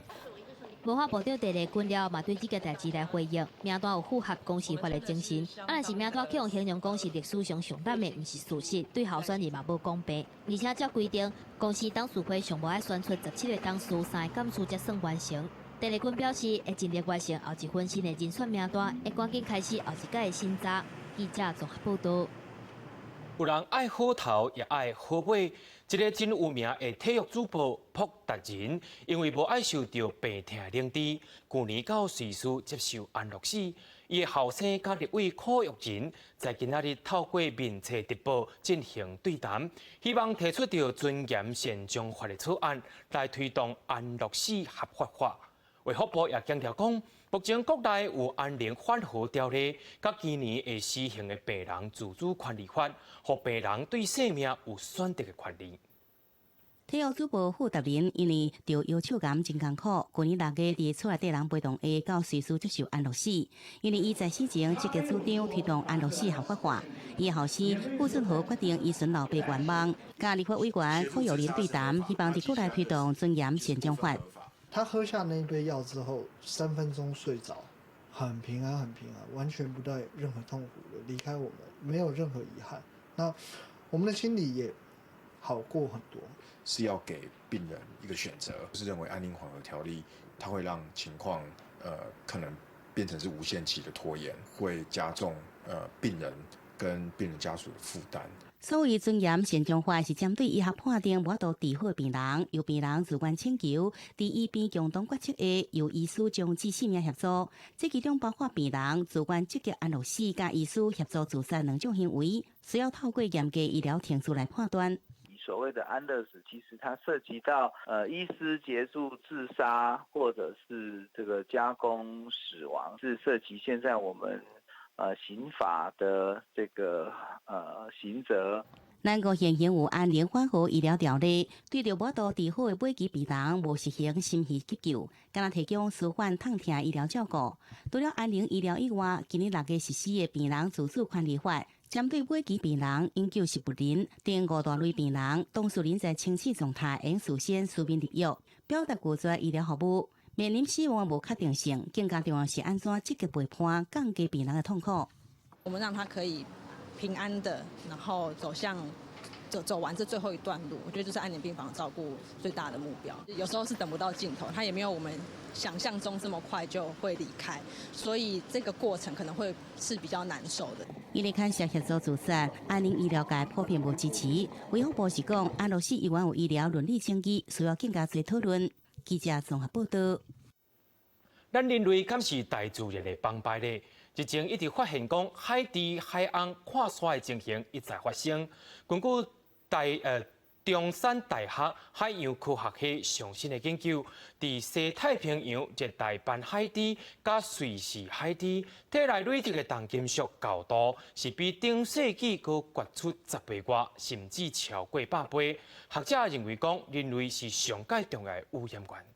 文化部長鄧麗君了嘛對這個代誌來回應，名單有符合公視法的精神，啊，若是名單去予形容講是歷史上上濫的，毋是事實，對候選人嘛無公平。而且照規定，公視董事會上無愛選出17個董事，三个監事才算完成。鄧麗君表示，會盡力完成後一份新的人選名單，會趕緊開始後一屆的審查。記者綜合報導。有人愛好頭，也愛好尾。一个真有名的體育主播朴達仁，因為無愛受著病疼冷治，舊年到瑞士接受安樂死。伊的後生佮立委柯玉仁，在今仔日透過面冊直播進行對談，希望提出著尊嚴善終法的草案，來推動安樂死合法化。衛福部也強調講，目前國內有安寧緩和條例，佮今年會施行的病人自主權利法，予病人對生命有選擇的權利。體育主播傅達仁因為著腰手癌真艱苦，舊年6月佇厝內底人陪同下到瑞士接受安樂死。因為伊在死前積極主張推動安樂死合法化。伊後生傅俊豪決定依循老爸願望，佮立法委員柯玉仁對談，希望佇國內推動尊嚴善終法。他喝下那一杯藥之後，3分鐘睡着，很平安，很平安，完全不帶任何痛苦的離開我們，沒有任何遺憾。那我們的心裡也好過很多。是要給病人一個選擇，是認為安寧緩和條例，它會讓情況，可能變成是無限期的拖延，會加重，病人跟病人家屬的負擔。所謂尊嚴善終法是針對醫學判定無法度治好病人，由病人自願請求，佇醫病共同決策下，由醫師終止生命協助。這其中包括病人自願積極安樂死，佮醫師協助自殺兩種行為，需要透過嚴格醫療程序來判斷。所謂的安樂死，其實它涉及到醫師協助自殺，或者是這個加工死亡，是涉及現在我們刑法的這個刑責。咱國現行有安寧緩和醫療條例，對著無法度治好的末期病人，無實行心肺急救，干焦提供舒緩痛疼醫療照顧。除了安寧醫療以外，今年6月實施的病人自主權利法，針對末期病人、永久植物人等五大類病人，當事人在清醒狀態，應事先書面立約，表達拒絕醫療服務。面臨死亡無確定性，更加重要是按怎積極陪伴，降低病人的痛苦。我們讓他可以平安的，然後走向走走完這最後一段路，我覺得這是安寧病房照顧最大的目標。有時候是等不到盡頭，他也沒有我們想象中這麼快就會離開，所以這個過程可能會是比較難受的。因為牽涉協助自殺，安寧醫療界普遍無支持。衛福部是講，安樂死猶原有醫療倫理爭議，需要更加濟討論。記者綜合報道。咱人類敢是大自然的幫敗咧？日前一直發現講海豬、海魟跨沙的情形一再發生。根據中山大學海洋科學系上新的研究，佇西太平洋熱帶斑海豬佮瑞士海豬體內累積的重金屬高度，是比頂世紀閣懸出10倍外，甚至超過100倍。學者認為講，人類是上蓋重要的污染源。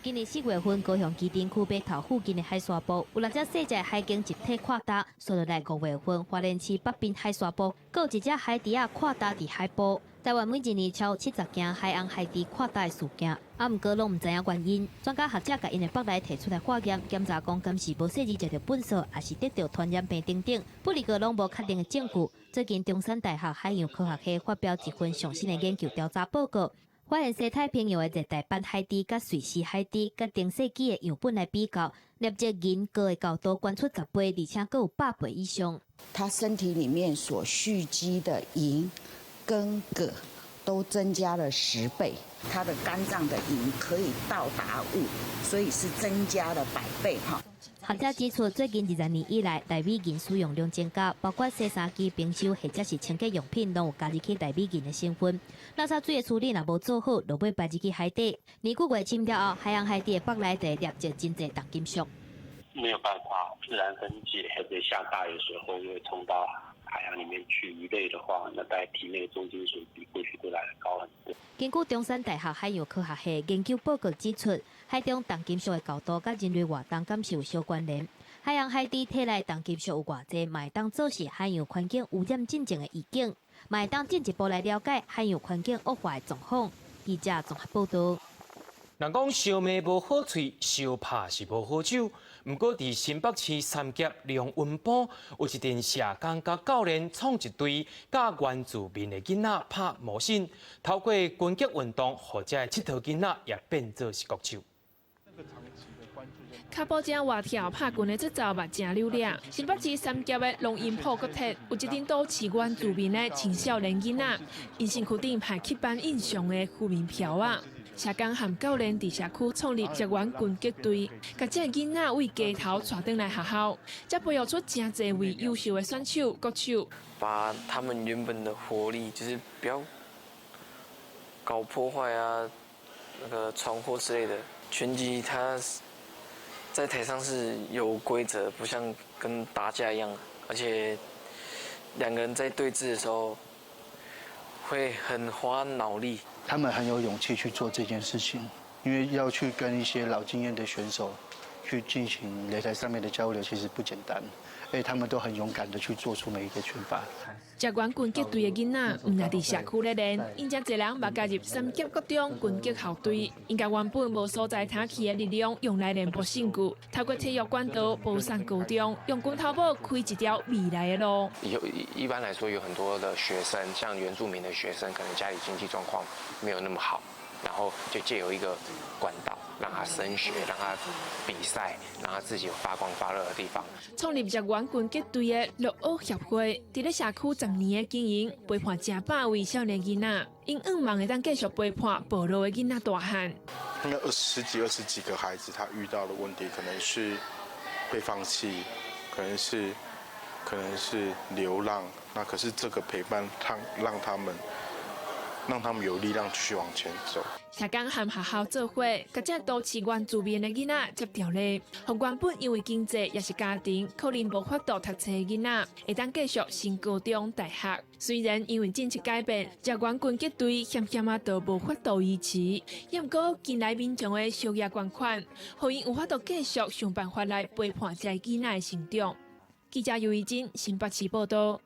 今年4月份，高雄旗津區碼頭附近的海沙埔，有六隻細隻海鹼集體跨礁。紲落來5月份，花蓮市北濱海沙埔，閣有一隻海豬仔跨礁佇海埔。台灣每一年超70件海魟海豬跨礁的事件，啊，毋過攏毋知影原因。專家學者共𪜶的腹內提出來化驗，檢查講，敢是無細膩食著糞埽，抑是得著傳染病等等，不過攏無確定的證據。最近中山大學海洋科學系發表一份上新的研究調查報告。發現西太平洋的熱帶斑海豬佮瑞士海豬佮頂世紀的樣本來比較，顳質銀鉻的高度懸出10倍，而且閣有100倍以上。他身體裡面所蓄積的銀跟鉻都增加了10倍，他的肝臟的銀可以到達5，所以是增加了100倍哈。學者指出，最近20年以來，納米銀使用量增加，包括洗衫機、冰箱或者是清潔用品，攏有加入去納米銀的成分。垃圾水的處理若無做好，落尾排入去海底。年久月深了後，海洋海底的腹內就會累積真濟重金屬。沒有辦法自然分解，特別下大雨的時候，又會衝到海洋裡面去。魚類的話，那在體內重金屬比過去都來得高很多。根據中山大學海洋科學系研究報告指出，海中重金屬的高度佮人類活動敢是有小關聯。海洋海底體內重金屬有偌濟，嘛會當做是海洋環境污染進程的預警，嘛會當進一步來了解海洋環境惡化的狀況。記者綜合報道。人講相罵無好喙，相拍是無好手。毋過，佇新北市三峽龍塭埔，有一陣社工佮教練創一隊，佮原住民的囡仔拍魔神，透過拳擊運動，予這个𨑨迌囡仔也變做是國手。跤步正活跳，拍拳的節奏嘛誠溜掠。新北市三峽的龍塭埔國鐵有一陣都市原住民的青少年囡仔，𪜶身軀頂排刻板印象的負面標仔。社工和教練佇社區創立職員拳擊隊，共這个囡仔為街頭帶轉來學校，才培育出誠濟位優秀的選手、國手。把他們原本的活力，就是不要搞破壞啊，那個闖禍之類的。拳擊它在台上是有規則，不像跟打架一樣，而且兩個人在對峙的時候會很花腦力。他們很有勇氣去做這件事情，因為要去跟一些老經驗的選手去進行擂台上面的交流，其實不簡單。所以他們都很勇敢的去做出每一個拳法。職員拳擊隊的囡仔，毋但佇社區咧練，𪜶誠濟人嘛加入三峽國中拳擊校隊。𪜶共原本無所在通去的力量，用來練搏勝具，透過體育管道保送高中，用拳頭拇開一條未來的路。有一般來說，有很多的學生，像原住民的學生，可能家裡經濟狀況沒有那麼好，然後就借由一個管道，讓他升學，讓他比賽，讓他自己有發光發熱的地方。創立職員拳擊隊的樂奧協會，佇咧社區10年的經營，陪伴成百位少年囡仔，𪜶向望會當繼續陪伴部落的囡仔大漢。那二十幾、20幾個孩子，他遇到的問題可能是被放棄，可能是流浪。那可是這個陪伴，他讓他們有力量繼續往前走。社工和學校做伙，共這都市原住民的囡仔接調咧，予原本因為經濟抑是家庭可能無法度讀冊的囡仔，會當繼續升高中、大學。雖然因為政策改變，職員拳擊隊險險仔都無法度維持，也毋過近來民眾的小額捐款，予𪜶有法度繼續想辦法來陪伴這个囡仔的成長。記者尤怡珍新北市報道。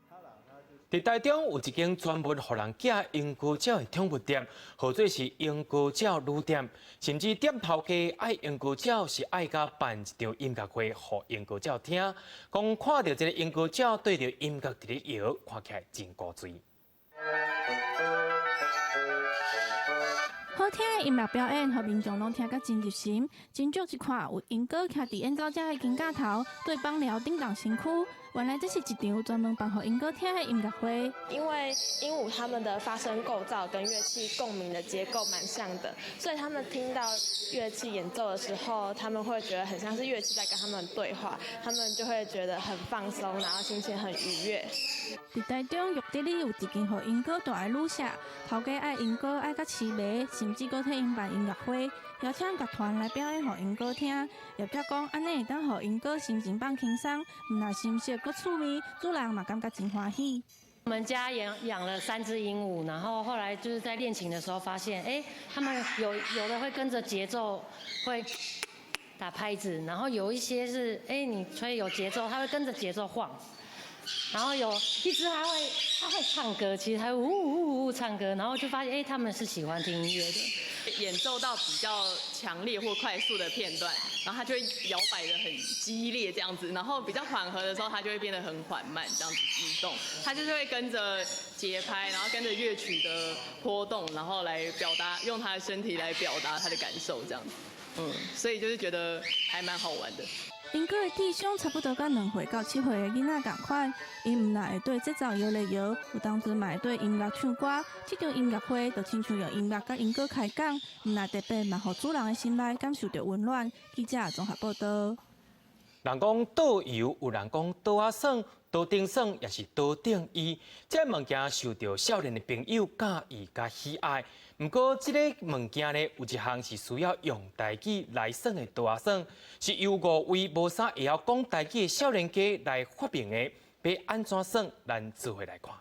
佇台中有一間專門予人寄鸚哥鳥的寵物店，號做是鸚哥鳥旅店，甚至店頭家愛鸚哥鳥是愛共辦一場音樂會，予鸚哥鳥聽。講看著這个鸚哥鳥對著音樂佇咧搖，看起來真古錐。好聽的音樂表演，予民眾攏聽甲真入神。真少一看有鸚哥徛佇演奏者的肩胛頭，對枋寮頂動身軀。原來這是一場專門放予鸚哥聽的音樂會。因為鸚鵡它們的發聲構造跟樂器共鳴的結構蠻像的，所以他們聽到樂器演奏的時候，他們會覺得很像是樂器在跟他們對話，他們就會覺得很放鬆，然後心情很愉悅。佇台中玉竹里有一間予鸚哥蹛的旅社，頭家愛鸚哥愛甲悽迷，甚至閣替𪜶辦音樂會，邀請樂團來表演予鸚哥聽。業者講，按呢會當予鸚哥心情放輕鬆，毋但心色閣趣味，主人嘛感覺真歡喜。我們家養了3隻鸚鵡，然後後來就是在練琴的時候發現，哎，他們有的會跟着節奏會打拍子，然後有一些是，哎，你吹有節奏，它會跟着節奏晃。然後有一隻還會唱歌，其實它會嗚嗚嗚唱歌，然後就發現，哎，他們是喜歡聽音樂的。演奏到比較強烈或快速的片段，然後它就會搖擺得很激烈這樣子，然後比較緩和的時候，它就會變得很緩慢這樣子移動，它就是會跟着節拍，然後跟着樂曲的波動，然後來表達，用它的身體來表達它的感受這樣子，所以就是覺得還蠻好玩的。鸚哥的智商差不多佮2歲到7歲的囡仔仝款，𪜶毋但會對節奏搖來搖，有當陣嘛會對音樂唱歌。這場音樂會就親像用音樂佮鸚哥開講，毋但特別嘛，予主人的心內感受著溫暖。記者綜合報道。人講桌遊，有人講桌仔耍、桌頂耍，抑是桌頂椅，這个物件受著少年的朋友佮意佮喜愛。毋過，這个物件呢，有一項是需要用台語來耍的桌仔耍，是由五位無啥會曉講台語的少年家來發明的。欲按怎耍？咱做伙來看。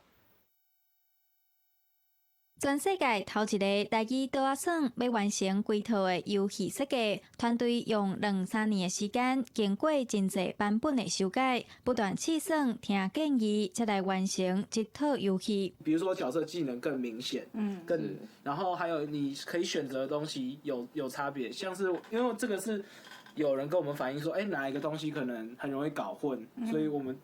全世界頭一个台語桌仔耍欲完成規套的遊戲設計，團隊用兩三年的時間，經過真濟版本的修改，不斷試耍、聽建議，才來完成這套遊戲。比如說角色技能更明顯，更，然後還有你可以選擇的東西有差別，像是因為這個是有人跟我們反映說，欸，哪一個東西可能很容易搞混，所以我們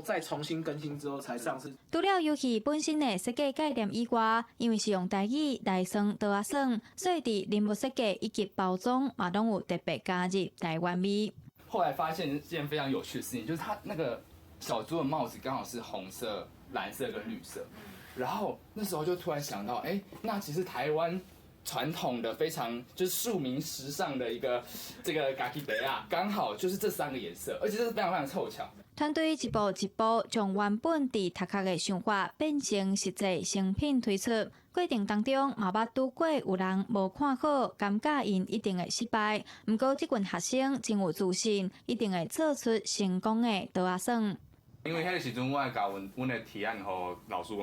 再重新更新之後才上市。除了遊戲本身的設計概念以外，因為是用台語來耍桌仔耍，所以佇人物設計以及包裝嘛，攏有特別加入台灣味。後來發現一件非常有趣的事情，就是他那個小豬的帽子剛好是紅色、藍色跟綠色，然後那時候就突然想到，欸，那其實台灣傳統的非常就是庶民時尚的一個這個家己袋啊，剛好就是這三個顏色，而且這是非常非常湊巧。團隊一步一步將原本佇頭殼的想法變成實際成品推出，過程當中嘛捌拄過有人無看好，感覺𪜶一定會失敗。毋過這群學生真有自信，一定會做出成功的桌仔耍。因為彼個時陣，我會共阮的提案予老師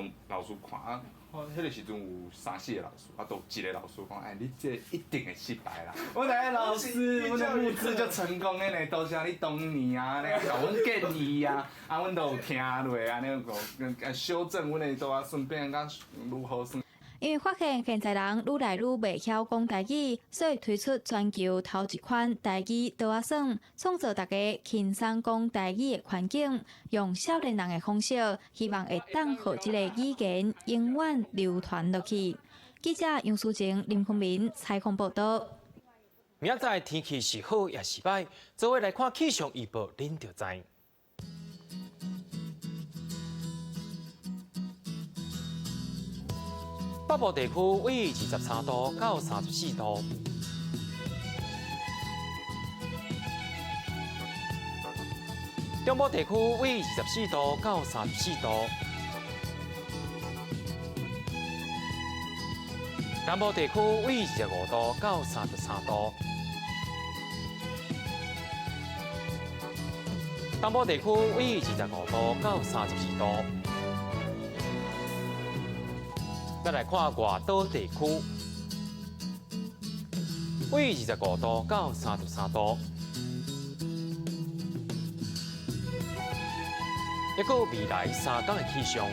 看啊。我彼個時陣有三四個老師，啊，都一個老師講，哎，你這一定會失敗啦。我知影老師，阮的募資就成功的呢，多謝你當年啊，你共阮建議啊，啊，阮都有聽落按呢個修正阮的桌仔耍變較如何耍。因為發現現在人愈來愈袂曉講台語，所以推出全球頭一款台語桌仔耍，創造大家輕鬆講台語的環境，用少年人的方式，希望會當予這個語言永遠流傳落去。記者楊淑靜、林坤明採訪報導。明仔載天氣是好抑是䆀，做伙來看氣象預報，恁就知。北部地區為23度到34度，中部地區為24度到34度，南部地區為25度到33度，東部地區為25度到32度。咱來看外島地區，為25度到33度，抑閣未來三工的氣象。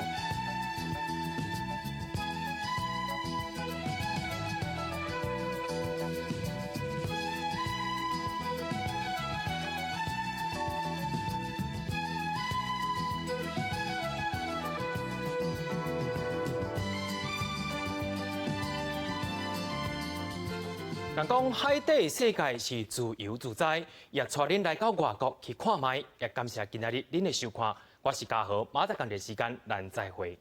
人講海底世界是自由自在，也帶恁來到外國去看覓。也感謝今仔日恁的收看，我是嘉豪，明仔載仝個時間，咱再會。